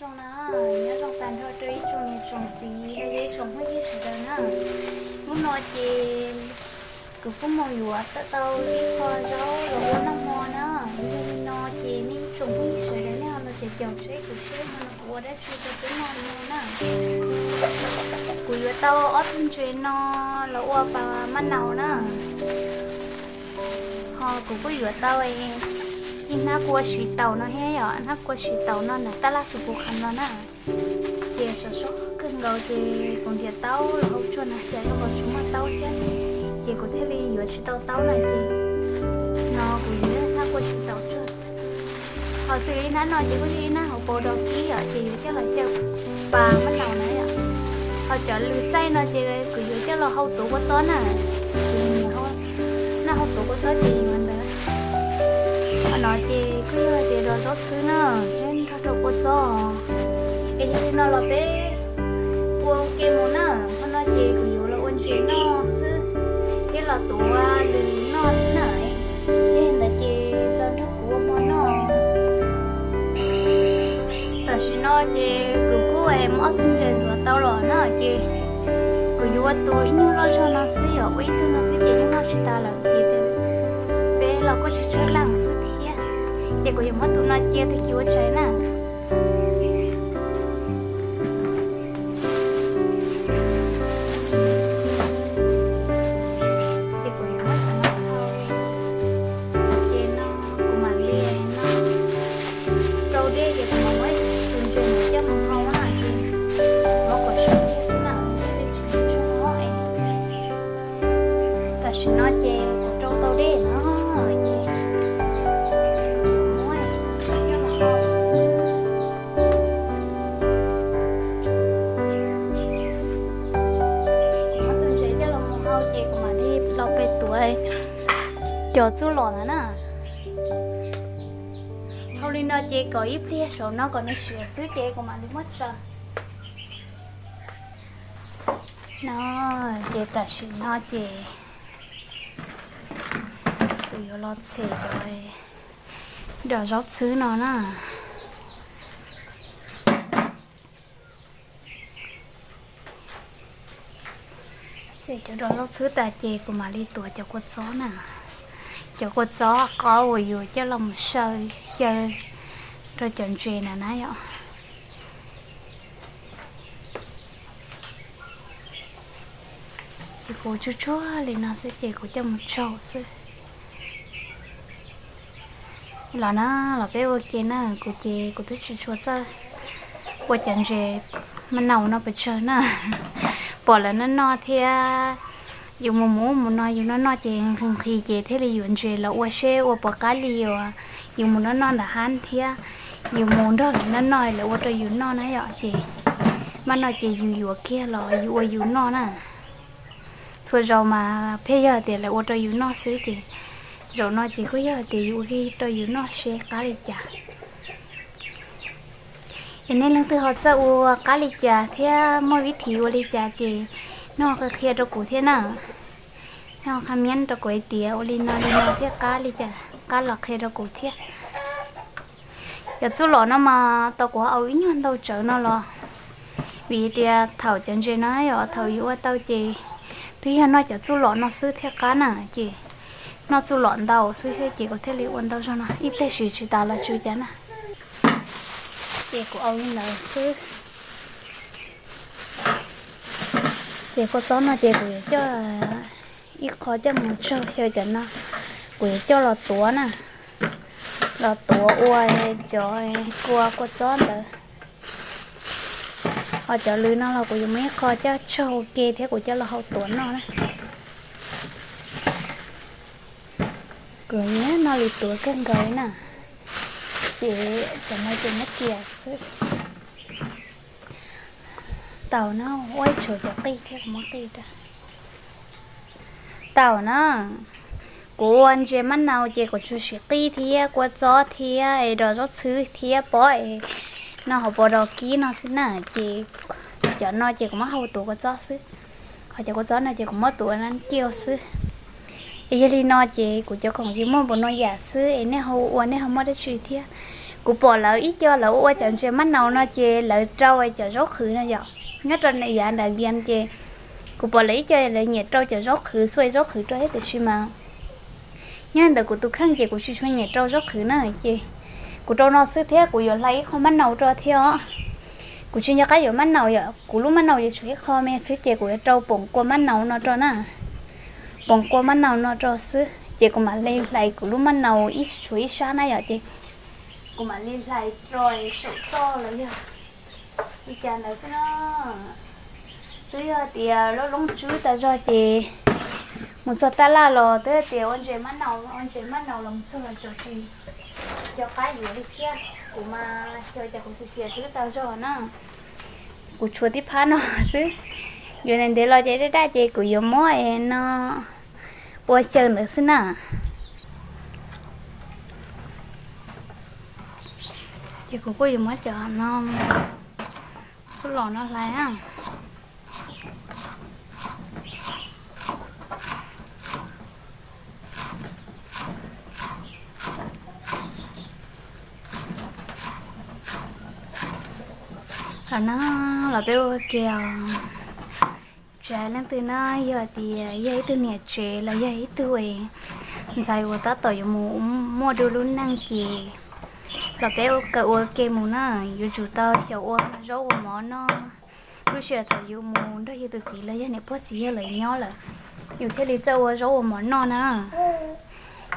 Zoo na, nyob zoo tag nrho rau ib tsoom niam tsoom txiv los yog ib tsoom phooj ywg sawv daws na. Hnub no ces kuv kuj mus yuav tau ib qho zaub los ua noj hmo na. Yog li no ces nej ib tsoom phooj ywg sawv daws nej ho los caum caum seb kuv seb hmo no kuv ua dab tsi rau peb noj hmo na. Kuv yuav tau ob tug ntses no los ua pas maj naus na. Ho kuv kuj yuav tau ib hnab kua siv taum no thiab yom, hnab kua siv taum no nram tab laj xus pus qham no na. Ces sov sov kawg nkaus ces kuv nrhiav taub los hau tsuag na, cas zoo nkaus tsis muaj taub thiab, ces kuv thiaj li yuav tsis tau taub na ces no kuv yuav hnab kua siv taum tsuag. Ho xws li hnab no ces kuj yog ib hnab hauv paus dog kib yom, ces yuav coj los xyaw pas maj naus na yom. Ho cov lws txaij no ces kuv yuav coj los hau tuav kua txob na. Kuv nyiam hau, noj hau tuav kua txob ces yuav ntawd. Qhov no ces kuj yog tias dos zaub txhwb na, thiab nrog rau kua txob. Es yog li no los peb ua ke mus na. Qhov no ces kuv yuav los ua ntses noj xwb, thiab los tuav lws noj xwb na. Yog li ntawd ces los nrog kuv ua hmo noj. Tam sim no ces kuv kuj muab ob tug ntses ntxuav tau los na ces kuv yuav ua tus ib nyuag loj zog no xwb, yog ua ib tug no xwb ces yeej noj tsis tas lawm vim tias peb los kuj tsawg tsawg leej xwb thiab. Ces kuv yuav muab tus no cia tag kis ua tshais na. Ces kuv yuav muab cov no hau, ces no kuv mam li no rau dej ces kuv mam muab tus ntses coj mus hau na ces muab kom sawv dej xwb na, thiaj li tsis tshua mob es. Tam sim no ces kuv rau tau dej no ces kuv yuav muab coj los hau xwb. Kuv muab tus ntses coj los mus hau ces kuv mam li los pem tuav cov txuj lom ntawd na. Hau li no ces kom ib pliag saum no kom nws siav xwb ces kuv mam li muab tsaws. No ces tam sim no ces kuv yuav los txhem cov dos zaub txhwb no na. Txhem cov dos zaub txhwb tas ces kuv mam li tuav cov kua txob na. Cov kua txob qos uas yus coj los mus xyaw, xyaw rau cov ntses na na yom. Ces kuv tsuag tsuag li no xwb ces kuv coj mus tsau xwb. Los na, los peb ua ke na, kuv ces kuv twb tsis tshua txawj ua cov ntses maj naus no pes tsawg na. Pom lawv noj noj thiab, yus mus mus ub mus no yus noj noj ces nqhis nqhis ces thiaj li yuav ntses los ua seb ua puas qab li uas yus mus noj noj ntawm hab thiab yus mus nrog lawv noj noj lawv ua rau yus noj na yom. Ces maj no ces yus yuav kiag los yus ua yus noj na. Txhua zaus mas pheej yog tias lawv ua rau yus noj xwb ces zaum no ces kuj yog tias yus ua kiag rau yus noj seb qab li cas. Es nej leej twg ho txawj ua qab li cas thiab muaj vib thim ua li cas ces nej ho qhia qhia rau kuv thiab na. Nej ho qha miab rau kuv hais tias ua li no li no thiaj qab li cas, qab los qhia rau kuv thiab. Cov txuj lom no mas tau kuv au ib nyuag ntau tsawv no los vim tias thaum cov ntses no yog thaum yus ua tau ces twb yog noj cov txuj lom no xwb thiaj qab na, ces noj txuj lom ntau xwb thiab ces kuv thiaj li ua ntau zog no, ib pliag siv tsis tas los tsis ua cas na. Ces kuv au li ntawd xwb. Ces kua txob no ces kuv yuav coj ib qho coj mus tsau xyaw cov no, kuv yuav coj los tuav na, los tuav ua cov kua kua txob ntawd. Ho cov lws no los kuv yuav muab ib qho coj tsau ke thiab kuv coj los hau tuav noj na. Kuv nyiam noj lws tuav kawg nkaus li na, ces cov no ces muab cia xwb. Taum na, ua ib tshuav cov qij thiab kuv muab qij rau. Taum na, kuv ua ntses mab naus ces kuv tsuas siv qij thiab kua txob thiab es dos zaub txhwb thiab pob es no hauv paus dos kib no xwb na, ces cov no ces kuv muab hau tuav kua txob xwb. Ho cov kua txob no ces kuv muab tuav na kiag xwb. Es yog li no ces kuv cov khoom ces muaj npaum no yam xwb es nej ho ua nej ho muaj dab tsi thiab Kuv pom lawv ib co lawv ua ua cov ntses mab naus no ces lawv rau cov zaub qhwv no yom, nyob rau yav nram Vias ces kuv pom lawv ib co lawv nyiam rau cov zaub qhwv, xuas zaub qhwv rau thiab tiam sis mas nyob ntawm kuv tus kheej ces kuv tsis tshua nyiam rau zaub qhwv na, ces kuv rau no xwb thiab kuv yuav hlais ib qho mab naus rau thiab os. Kuv tsis nco qab yuav mab naus yom, kuv lub mab naus yuav tshuav ib qho me xwb ces kuv yuav rau poom kua mab naus no rau na. Poom kua mab naus no rau xwb ces kuv mam li hlais kuv lub mab naus ib tshuav ib sab na yom, ces kuv mam li hlais rau saum toj los yog li cas ntawd xwb na. Twb yog tias lub loob tswb tas zog ces mus txog taj laj los twb yog tias ua ntses mab naus, ua ntses mab naus los mus txog los tsis nco qab yuav li thiab. Kuv mas xyov cas kuv xiam xiam twb tag zog na. Kuv tshuav tib phab no xwb, yuav ntev ntev los ces daj daj ces kuv yuav muab no ua xyaw ntawd xwb na. Ces kuv kuj yuav muab cov no xub los no hlais na. Los no los peb ua ke os. Tsis hais leej twg na, yog tias yog ib tug niam tsev los yog ib tug ntxhais uas tab tom yuav mus muaj dua lub neej ces los peb kawm ua ke mus na. Yuav tsum tau xyaum ua zaub ua mov noj. Lub sij hawm thaum yus mus nrog yus tus txiv los yog niam pog txiv yawg lawv nyob lawm, yus thiaj li txawj ua zaub ua mov noj na.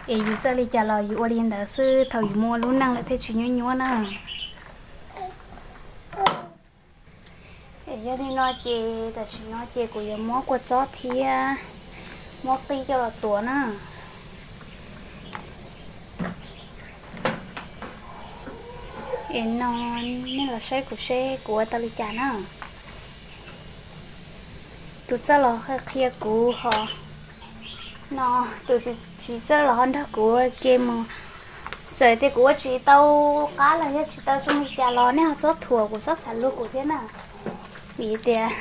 Es yus txawj li cas los yus ua li ntawd xwb, thaum yus mus ua lub neej lawm thiaj tsis nyuaj nyuaj na. Es yog li no ces tam sim no ces kuv yuav muab kua txob thiab muab qij coj los tuav na. Es no nej los saib kuv seb kuv ua tau li cas na. Tus txawj los qhia kuv hos, no tus tsis txawj los ho nrog kuv ua ke mus. Txawm tias kuv ua tsis tau qab los yog tsis tau zoo li cas los nej ho txhob thuam kuv, txhob xav luag kuv thiab na. Vim tias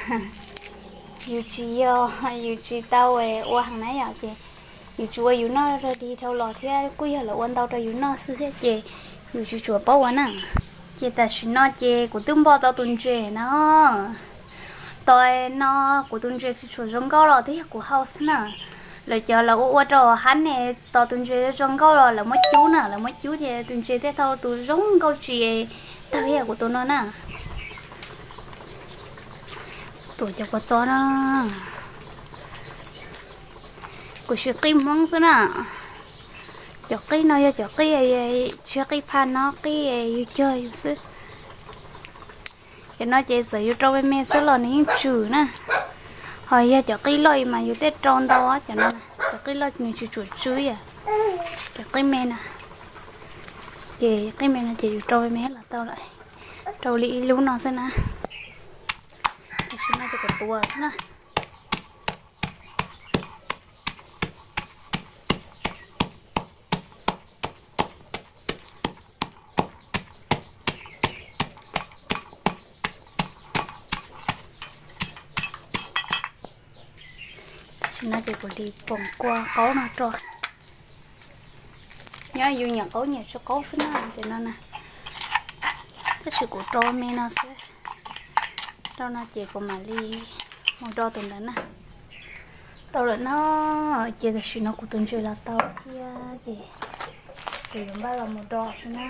yus tsis yog, yus tsis tau ua heev na yom, ces yus tsuas ua yus noj rau dig dhau los thiab kuj yog lawv ua ntau rau yus noj xwb thiab ces yus tsis tshua paub ua na. Ces tam sim no ces kuv twb npo tau tus ntses no. Tam sim no kuv tus ntses tsis tshua zoo nkauj los twb yog kuv hau xwb na. Lawv cov lawv ua ua rau hab ne, tos tus ntses zoo nkauj los lawv muab cub na, lawv muab cub ces tus ntses thiaj tau tus zoo nkauj tsis tawg yam kuv tus no na. Tuav cov kua txob na. Kuv siv qij Hmoob xwb na. Cov qij no yog cov qij, tsis yog qij phaj no, qij yus cog yus xwb. Cov no ces txawm yus rau me me xwb los nws yeej tswm na. Ho yog cov qij loj mas yus thiaj rau ntau, cov no, cov qij loj nws tsis tshua tsw yam cov qij me na. Ces qij me no ces yus rau me me los tau lawm. Rau li ib lub no xwb na. Tam sim no ces kuv tuav xwb na. Tam sim no ces kuv li poom kua qaub no rau. Nyob yus nyiam qaub nyiam tsis qaub xwb na, ces no na. Tab sis kuv rau me no xwb. Rau no ces kuv mam li mus do tus ntawd na. Tau lawm no, ces tam sim no kuv tus ntses los tau thiab ces kuv yuav npaj los mus do xwb na.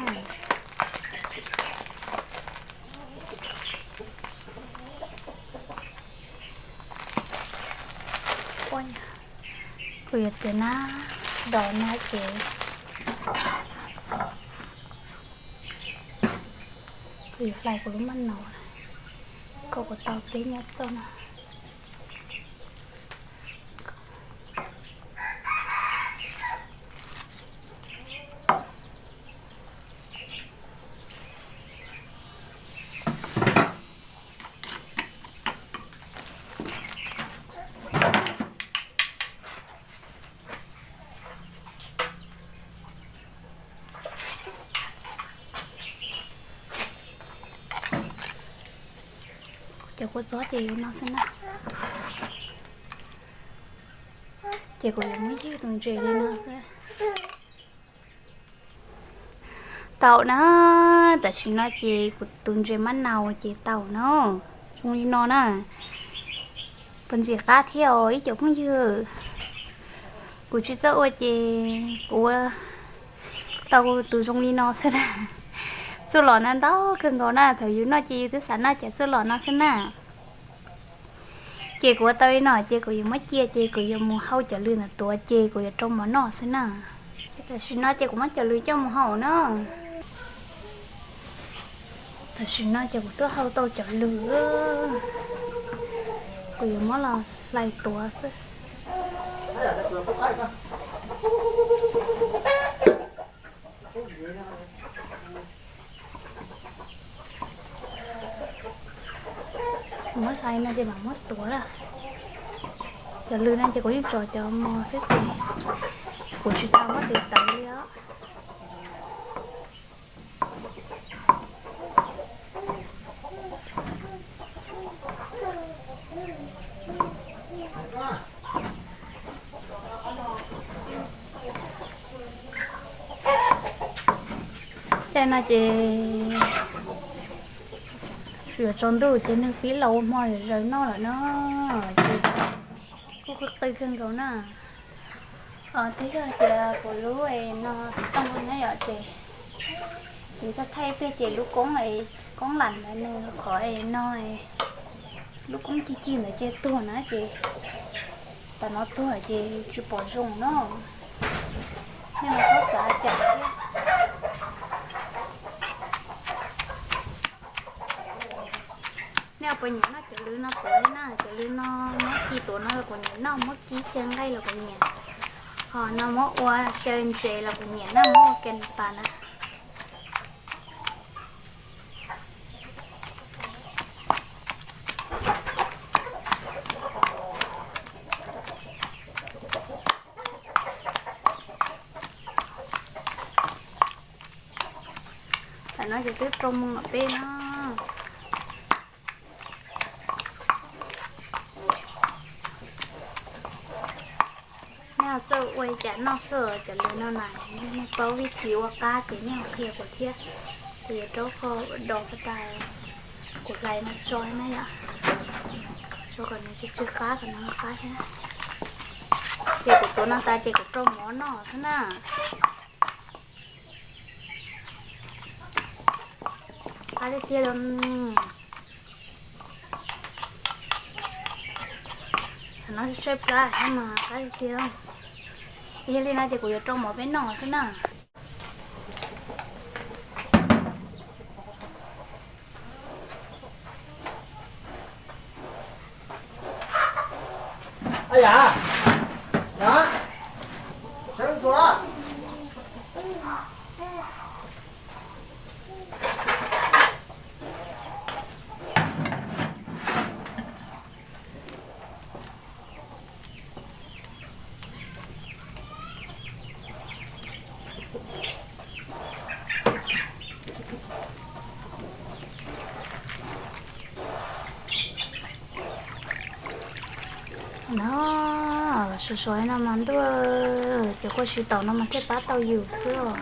Kuv yuav tiav na, do no ces kuv yuav hlais kuv lub maj naus, kom kuv tau peb nyuag txoj no. Cov kua txob ces yuav no xwb na. Ces kuv yuav muab ywg tus ntses li no xwb. Tau na, tam sim no ces kuv tus ntses mab nau ces tau na, zoo li no na. Puas ntxim qab thiab os ib cov phooj ywg? Kuv tsis txawj ua ces kuv ua tau tus zoo li no xwb na. Txuj lom ntau ntau kawg nkaus na, thaum yus noj ces yus twb xav noj cov txuj lom no xwb na. Ces kuv ua tau li no ces kuv yuav muab cia ces kuv yuav mus hau cov lws ntawm tuav ces kuv yuav rau mov noj xwb na. Ces tam sim no ces kuv muab cov lws coj mus hau na. Tam sim no ces kuv twb hau tau cov lws, kuv yuav muab los hlais tuav xwb. Kuv muab hlais no ces mam muab tuav lawm. Cov lws no ces kuv yeej tso cov mos xwb ces kuv tsis tau muab tes tawv li os. Caij no ces yuav tsaus ntuj ces neeg pib los ua hmo zaws noj lawm no, ces kuj qw qw kawg nkaus na. Twb yog tias kuv lub no tooj na yom, ces kuv thaij ib pliag ces lub koob, koob lam ntawd nws qhov no, lub koob ci ci ntawd ces tuag na ces tam no tuag ces tsis pom zoo no. Nej mas txhob xav cas thiab. Nej puas nyiam noj cov lws no tuav li na? Cov lws no muab ci tuav no los kuv nyiam noj, muab kib xyaw nqaij los kuv nyiam, ho no muab ua xyaw ntses los kuv nyiam na, muab ua kas pas na. Tam no ces twb rau moo peb no. Nej txawj ua li cas noj xwb, cov lws no na, nej paub vij thi ua qab ces nej ho qhia kuv thiab. Kuv yuav rau qhov ua dos tas kuv hlais no tso na yom, tso kom nws tsw tsw qab kom nws qab thiab. Ces kuv tuav no tas ces kuv rau mov noj xwb na. Qab tiag tiag li. Tam no tshaib plab mas qab tiag tiag. Yog li no ces kuv yuav rau mov peb noj xwb na. No, sov sov no mas ntuj, cov kua txiv taum no mas thiaj pab tau yus xwb os.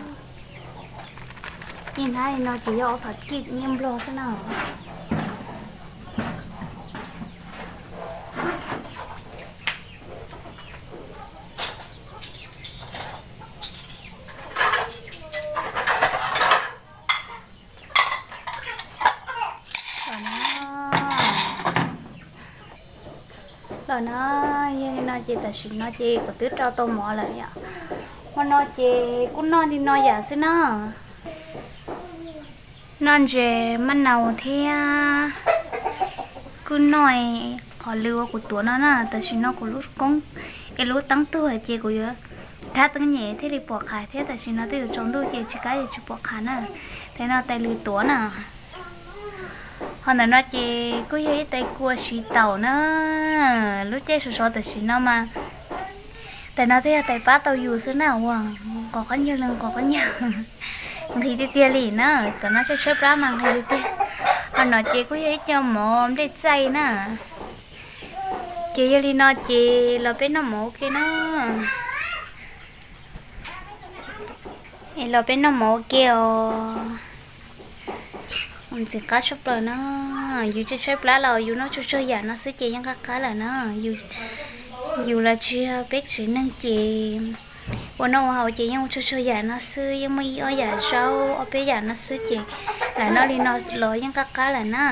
Ib hnab li no ces yog ob phav kij nyiaj nplog xwb na. Los na, yog li no ces tam sim no ces kuv twb rau tau mov lawm yom. Hmo no ces kuj noj li no yam xwb na. Noj ntses maj naus thiab kuj noj qhov lws uas kuv tuav no na. Tam sim no kuv lub koob es lub teeb tuag ces kuv yuav thab teeb nyem thiaj li pom qhav thiab. Tam sim no twb yuav tsaus ntuj ces tsis kam yuav tsis pom qhav na. Tais no tais lws tuav na. Ho ntawm no ces kuj yog ib tais kua txiv taum na. Lub caij sov sov tam sim no mas tais no thiaj yog tais pab tau yus xwb na. Ua nqos qhob nyuag li nqos qhob nyuag, nqhis tiag tiag li na. Tam no tshaib tshaib plab mas nqhis tiag tiag. Ho no ces kuj yog ib co mov nplej txaij na. Ces yog li no ces los peb noj mov ua ke na. Es los peb noj mov ua ke os. Ntxim qab tshaj plaws na. Yus tshaib tshaib plab los yus noj tsuag tsuag yam no xwb ces yeej qab qab lawm na. Yus los tsis yog peb tsev neeg ces ua noj ua haus ces yeej ua tsuag tsuag yam no xwb, yeej muaj ib ob yam zaub ob peb yam no xwb ces lam noj li no los yeej qab qab lawm na.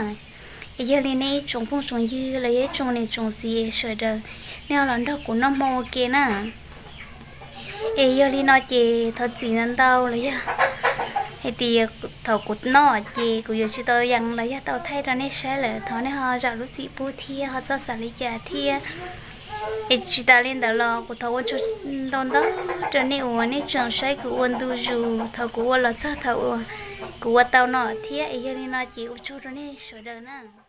Es yog li nej ib tsoom phooj tsoom ywg los yog ib tsoom niam tsoom txiv sawv daws, nej ho los nrog kuv noj hmo ua ke na. Es yog li no ces thov txim ntau ntau los yog hais tias thaum kuv noj ces kuv yuav tsis tau yees los yog tau thaij rau nej saib lawm, thov nej ho zam lub txim pub thiab ho txhob xav li cas thiab. Es tsis tas li ntawd los kuv thov ua tsaug ntau ntau rau nej uas nej tseem saib kuv ua ntu zus thaum kuv ua los txog thaum uas kuv ua tau no thiab. Es yog li no ces ua tsaug rau nej sawv daws na.